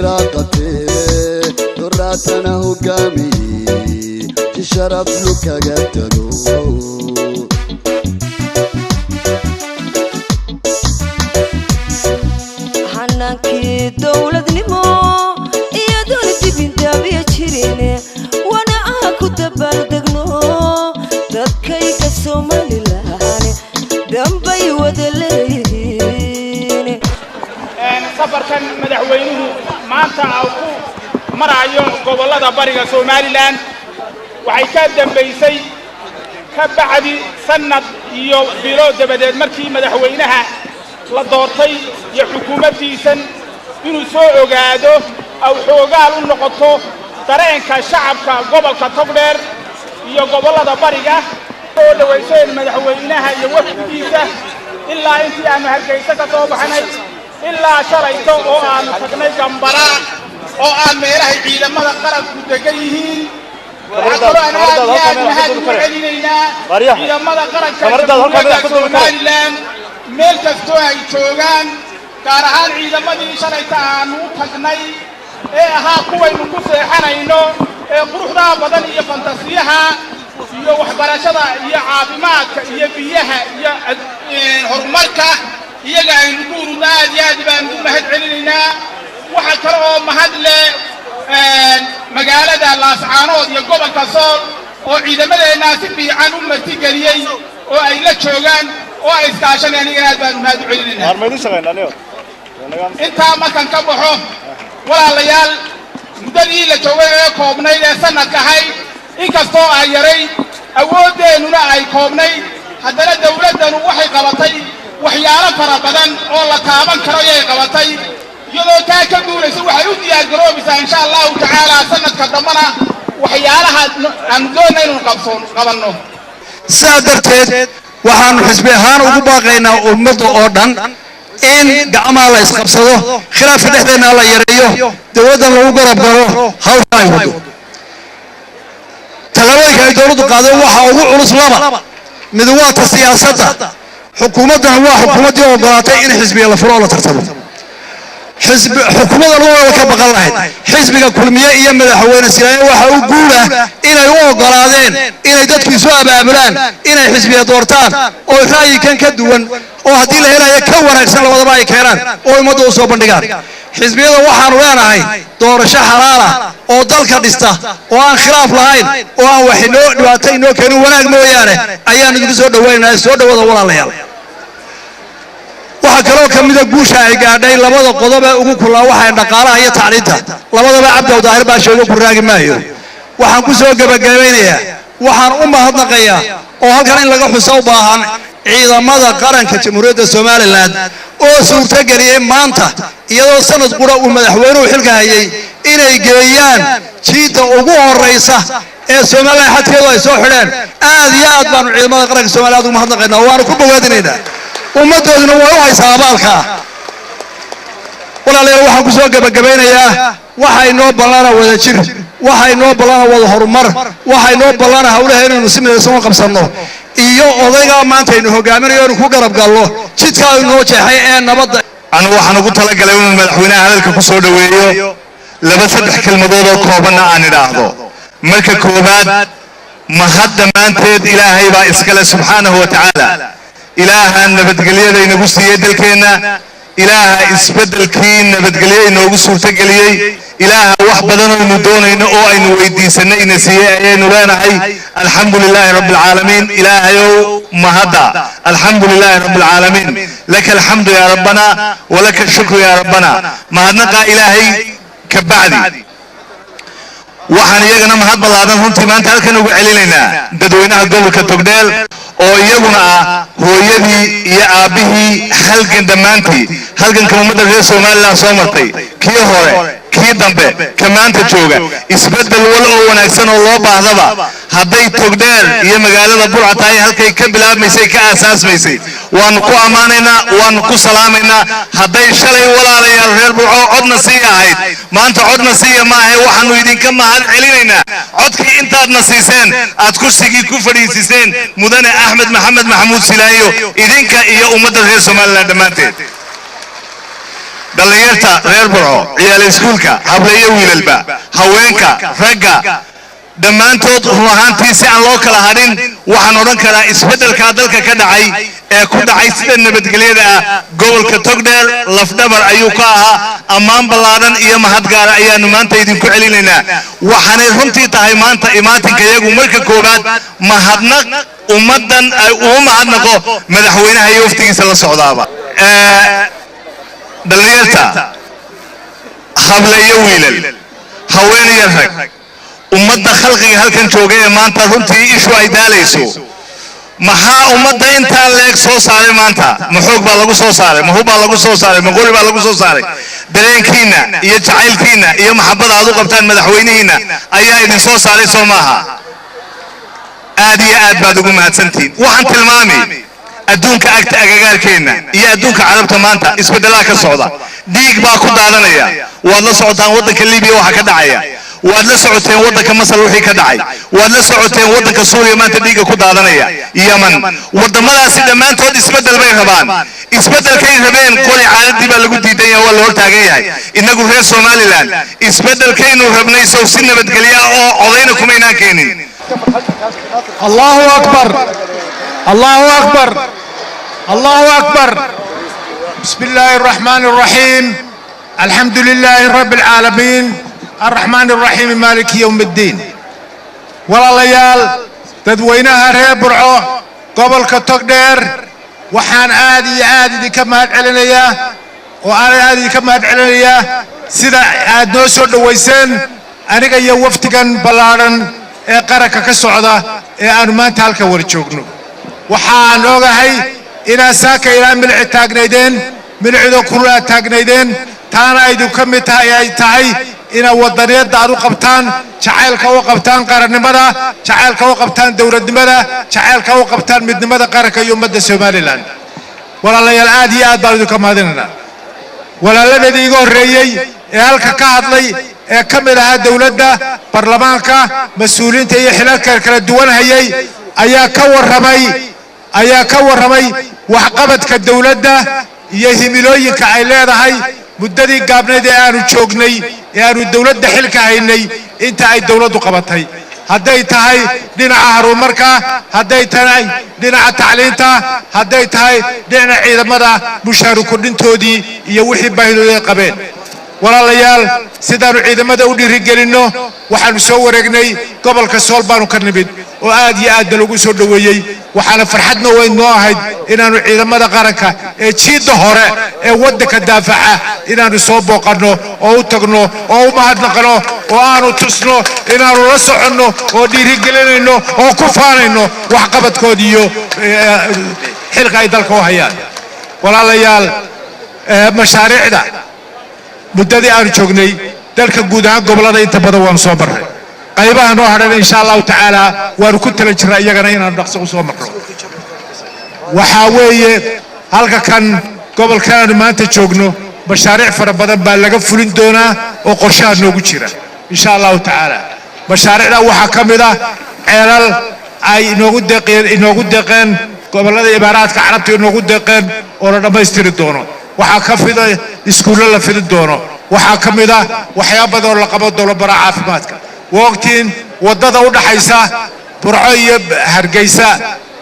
Firaaqatee doraatana hogaamiyey si sharaf lu kaga tago. Xanaankii dowladnimo iyadoon dibindaabiya jirin wana aan ku dabaaldegno, dadkayga Somalilan dambay wada leeyihiin. Safarkan madaxweynuhu maanta uu ku marayo gobollada bariga Somalilan waxay ka dambaysay ka bacdi sannad iyo bilo dabadeed markii madaxweynaha la doortay iyo xukuumaddiisan inuu soo ogaado aw xoogaal u noqoto dareenka shacabka gobolka Togdheer iyo gobollada bariga. Oo dhowayseen madaxweynaha iyo wafdigiisa ilaa intii aanu Hargeysa ka soo baxnay ilaa shalayto oo aanu tagnay Gambara oo aan meelahay ciidamada qaranku degan yihiin. Waxaa kaloo aan aad iyo aad mahad ugu celinaynaa ciidamada qaranka Jamhuuriyadda Somalilan meel kastoo ay joogaan, gaar ahaan ciidamadii shalayta aanu u tagnay ee ahaa kuwaynu ku seexanayno ee quruxdaa badan iyo fantasiyaha iyo waxbarashada iyo caafimaadka iyo biyaha iyo horumarka iyaga aynu ku ururno. Aad iyo aad baanu u mahad celinaynaa. Waxaa kale oo mahad leh magaalada Laascaanood iyo gobolka Sool oo ciidamadeenna si fiican u martigeliyey oo ay la joogaan oo ay iskaashanayaan, iyagana aad baanu mahad u celinaynaa. Intaa markan ka baxo, walaalayaal, muddadii la joogay ee koobnayd ee sanadka ahayd, inkastoo ay yarayd awooddeennuna ay koobnayd, haddana dawladdanu waxay qabatay waxyaalo fara badan oo la taaban karo ayay qabatay. Iyadoo taa ka guulaysa, waxay u diyaargaroobaysaa insha Allahu tacaala sanadka dambana waxyaalaha aanu doonna inaynu qabsoon qabanno. Sidaa darteed waxaanu xisbi ahaan ugu baaqaynaa ummadda oo dhan in gacmaha la isqabsado, khilaafka dhexdeenna la yareeyo, dowladdan lagu garab galo hawsha ay wado. Tallaabooyinka ay dowladdu qaadeen waxaa ugu culus laba mid, waa ta siyaasadda. Xukuumaddan waa xukuumaddii ogolaatay in xisbiga la furo oo la tartamo. Xisbi xukuumadda lagu ka baqan lahayd xisbiga Kulmiye iyo madaxweyne Silaaye waxa u guula inay u ogolaadeen inay dadku isu abaabulaan, inay xisbiga doortaan oo ra'yikan ka duwan oo haddii la helayo ka wanaagsan labadaba ay keenaan oo ummadda u soo bandhigaan. Xisbiyada waxaanu leenahay doorasho xalaala oo dalka dhista oo aan khilaaf lahayn oo aan wax inoo dhibaato inoo keenin, wanaag mooyaane, ayaan idinku soo dhawaynaynaa. Soo dhawada, walaalayaal. Waxaa kaloo ka mida guusha ay gaadhay labada qodob ee ugu kulaa waxay dhaqaalaha iyo tacliinta. Labadaba Cabdi Daahir baa sheego, ku raagi maayo. Waxaan ku soo gebagabaynayaa, waxaan u mahadnaqayaa oo halkan in laga xuso u baahan ciidamada qaranka Jamhuuriyadda Somalilan oo suurtageliyey maanta, iyadoo sanad qura uu madaxweynuhu xilka hayay, inay geeyaan jiidda ugu horraysa ee Somalilan xadkeedu ay soo xidheen. Aad iyo aad baanu ciidamada qaranka Somaliland ugu mahadnaqaynaa, waanu ku bogaadinaynaa, ummaddooduna way u haysaa abaalkaa. Walaalayaal, waxaan ku soo gebagabaynayaa, waxa inoo ballana wada jir, waxa inoo ballana wada horumar, waxa inoo ballana hawlaha inaynu si midaysan u qabsanno iyo odaygaa maanta aynu hogaaminayo inuu ku garab gallo jidkaa inoo jeexay ee nabadda. Anigu waxaan ugu talagalay inuu madaxweynaha hadalka ku soo dhoweeyo, laba saddex kelmadood oo koobanna aan idhaahdo. Marka koowaad, mahad dhammaanteed Ilaahay baa iskale subxaanahu wa tacaala, Ilaaha nabadgelyada inagu siiyey dalkeenna, Ilaaha isbeddelkii nabadgelyo inoogu suurtageliyey, Ilaaha wax badan aynu doonayno oo aynu weydiisanay ina siiyey ayaynu leenahay alxamdu lilaahi rabbi alcaalamiin. Ilaahayow mahadda, alxamdu lilaahi rabbi alcaalamiin, laka alxamdu yaa rabbana walaka ashukru yaa rabbana. Mahadnaqaa Ilaahay ka bacdi, waxaan iyagana mahad ballaadan runtii maanta halkan ugu celinaynaa dadweynaha gobolka Togdheel oo iyaguna ah hooyadii iyo aabbihii halgan dhammaantii halganka ummadda reer Somalilan soo martay, kii hore, kii dambe, ka maanta jooga. Isbeddel wal oo wanaagsan oo loo baahdaba, hadday Togdheer iyo magaalada Burca tahay halkay ka bilaabmaysay, ka aasaasmaysay, waanu ku ammaanaynaa, waanu ku salaamaynaa. Hadday shalay walaalayaal reer Burco codna siiya ahayd, maanta codna siiya maahe, waxaanu idinka mahad celinaynaa codkii intaadna siiseen aad kursigii ku fadhiisiseen mudane Axmed Maxamed Maxamuud Silaayo, idinka iyo ummadda reer Somalilan dhammaanteed. Dhallinyarta reer Burco, ciyaala iskuulka, habla iyo wiilalba, haweenka, ragga, dhammaantood, run ahaantii si aan loo kala hadhin, waxaan odhan karaa isbeddelkaa dalka ka dhacay ee ku dhacay sida nabadgelyada ah, gobolka Togdheer lafdhabar ayuu ka ahaa. Ammaan ballaadhan iyo mahad gaara ayaanu maanta idinku celinaynaa. Waxaanay runtii tahay maanta imaatinka iyagu marka koowaad mahadnaq ummaddan ay ugu mahadnaqo madaxweynaha iyo waftigiisa la socdaaba. Dhallinyarta, habla iyo wiilal, haween iyo rag, ummadda khalqiga halkan jooga ee maanta runtii ishu ay daalayso, maxaa ummadda intaa leeg soo saaray maanta? Ma xoog baa lagu soo saaray? Ma hub baa lagu soo saaray? Ma qori baa lagu soo saaray? Dareenkiinna iyo jacaylkiinna iyo maxabbada aad u qabtaan madaxweynihiinna ayaa idin soo saaray, soo maaha? Aad iyo aad baad ugu mahadsantihiin. Waxaan tilmaami, adduunka agta agagaarkeenna iyo adduunka Carabta maanta isbeddelaa ka socda, dhiig baa ku daadanaya. Waad la socotaan waddanka Libiya waxa ka dhacaya, waad la socoteen waddanka Masar wixii ka dhacay, waad la socoteen waddanka Suuriya maanta dhiigga ku daadanaya, Yaman. Waddamadaasi dhammaantood isbeddel bay rabaan. Isbeddelkay rabeen qori caaradii baa lagu diidan yahay, waa la hortaagan yahay. Innagu reer Somaliland isbeddelkaynu rabnay sow si nabadgelya oo codayna kumaynaan keenin? الله أكبر، الله أكبر، الله أكبر. بسم الله الرحمن الرحيم. الحمد لله رب العالمين، الرحمن الرحيم، مالك يوم الدين. Walaalayaal, dadweynaha reer Burco, gobolka Togdheer, waxaan aad iyo aad idinka mahad celinayaa oo aan aad idinka mahad celinayaa sida aad noo soo dhowayseen, aniga iyo wafdigan ballaadhan ee qaranka ka socda ee aanu maanta halkan wada joogno. Waxaan ogahay inaad saaka ilaa milici taagnaydeen, milicidoo kulul aad taagnaydeen. Taana aydu ka mid tahay ay tahay inaad wadaniyadda aad u qabtaan, jacaylka u qabtaan qarannimada, jacaylka u qabtaan dowladnimada, jacaylka u qabtaan midnimada qaranka iyo ummadda Somaliland. Walaalayaal, aad iyo aad baan idinka mahadinaynaa. Walaaladeedii iga horreeyey ee halka ka hadlay ee ka mid ahaa dowladda, baarlamaanka, mas-uuliyiinta iyo xilalka kala duwan hayay ayaa ka warramay waxqabadka dowladda iyo himilooyinka ay leedahay muddadii gaabnayd ee aanu joognay, ee aanu dowladda xilka haynay, inta ay dowladdu qabatay, hadday tahay dhinaca horumarka, hadday tahay dhinaca tacliinta, hadday tahay dhinaca ciidamada mushaaru kordhintoodii iyo wixii baahidooda ay qabeen. Walaalayaal, sidaannu ciidamada u dhiirigelinno, waxaannu soo wareegnay gobolka Sool baanu ka nimid oo aad iyo aadna lagu soo dhoweeyey. Waxaana farxadna weyn noo ahayd inaannu ciidamada qaranka ee jiidda hore ee waddanka daafaca inaannu soo booqanno oo u tagno oo u mahadnaqno oo aanu tusno inaannu la soconno oo dhiirigelinayno oo ku faanayno waxqabadkood iyo xilka ay dalka u hayaan. Walaalayaal, mashaariicda muddadii aanu joognay dalka guud ahaan gobollada inta badan waanu soo marray. Qaybaha noo hadhana, insha Allahu tacaala, waanu ku tala jirraa iyagana inaanu dhaqso u soo marno. Waxaa weeye halka kan gobolkan aanu maanta joogno mashaariic fara badan baa laga fulin doonaa oo qorshaha noogu jira, insha Allahu tacaala. Mashaariicda waxaa ka mid ah ceelal ay inoogu deeqeen gobollada Imaaraadka Carabta inoogu deeqeen oo la dhammaystiri doono. Waxaa ka mida iskuullo la fidin doono. Waxaa ka mid ah waxyaaba badan oo la qaban doono bara caafimaadka. Waa ogtiin waddada u dhaxaysa Burco iyo Hargeysa,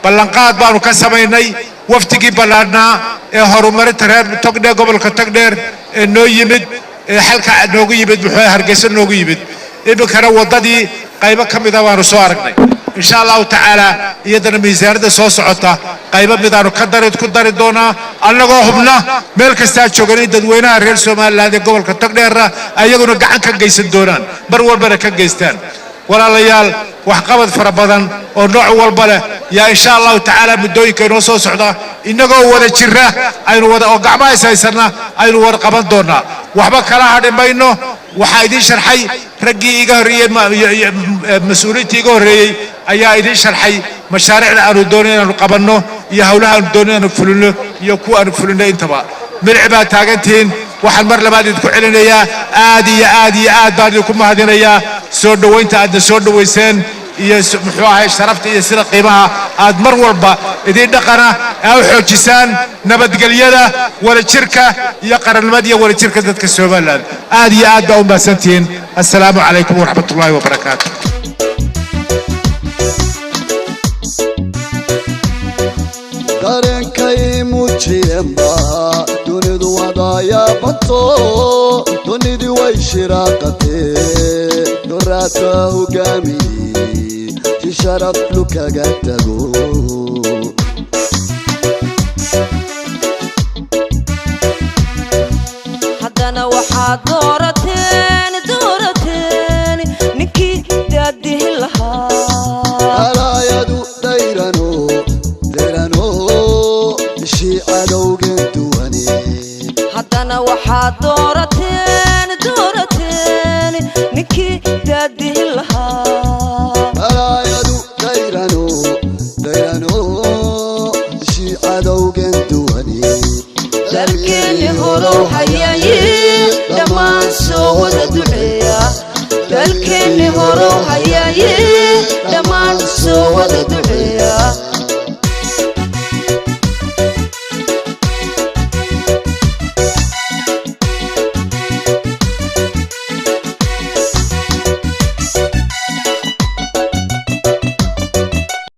ballanqaad baanu ka samaynay waftigii ballaadhnaa ee horumarinta reer Togdheer, gobolka Togdheer, ee noo yimid, ee xalka noogu yimid, muxuu Hargeysa noogu yimid. Iminkana waddadii qaybo ka mida baanu soo aragnay. Insha Allahu tacaala, iyadana miisaanada soo socota qaybo midaanu ka dari ku dari doonaa, annagoo hubna meel kastaa joogan in dadweynaha reer Somaliland ee gobolka Togdheerna ayaguna gacan ka geysan doonaan, mar walbana ka geystaan. Walaalayaal, waxqabad fara badan oo nooc walba leh yaa insha Allahu tacaala muddooyinka inoo soo socda, innagoo wada jira aynu wada oo gacmaha is haysanna aynu wada qaban doonaa. Waxba kala hadhi mayno. Waxaa idiin sharxay raggii iga horreeyey, mas-uuliyiintii iga horreeyey ayaa idiin sharxay mashaariicda aanu doonay inaanu qabanno iyo howlaha aanu doonay inaanu fulino iyo kuwa aanu fulinno intaba. Milic baad taagantihiin. Waxaan mar labaad idinku celinayaa, aad iyo aad iyo aad baan idinku mahadinayaa soo dhowaynta aadna soo dhowayseen. Iyo muxuu ahay sharafta iyo sida qiimaha aad mar walba idiin dhaqana aa u xoojisaan nabadgelyada, wadajirka iyo qarannimada iyo wadajirka dadka Somaliland. Aad iyo aad baa u mahadsantihiin. Assalaamu calaykum waraxmat ullaahi wabarakaatu. Dareenkay muujiyeenba dunidu wadayaabato, dunidii way shiraaqatee, doraata hogaamiye si sharaf lukaga tago. Haddana waxaad doorateen, doorateen ninkii daadihin lahaa. Alaayadu dayrano dayrano ishii cadowgen duwane. Haddana waxaad doorateen, doorateen ninkii daadihin lahaa. Alaayadu dayrano dayrano ishii cadowgen duwane. Dalkeenni horow hayaaye, dhammaan soo wada duceeya. Dalkeenni horow hayaaye, dhammaan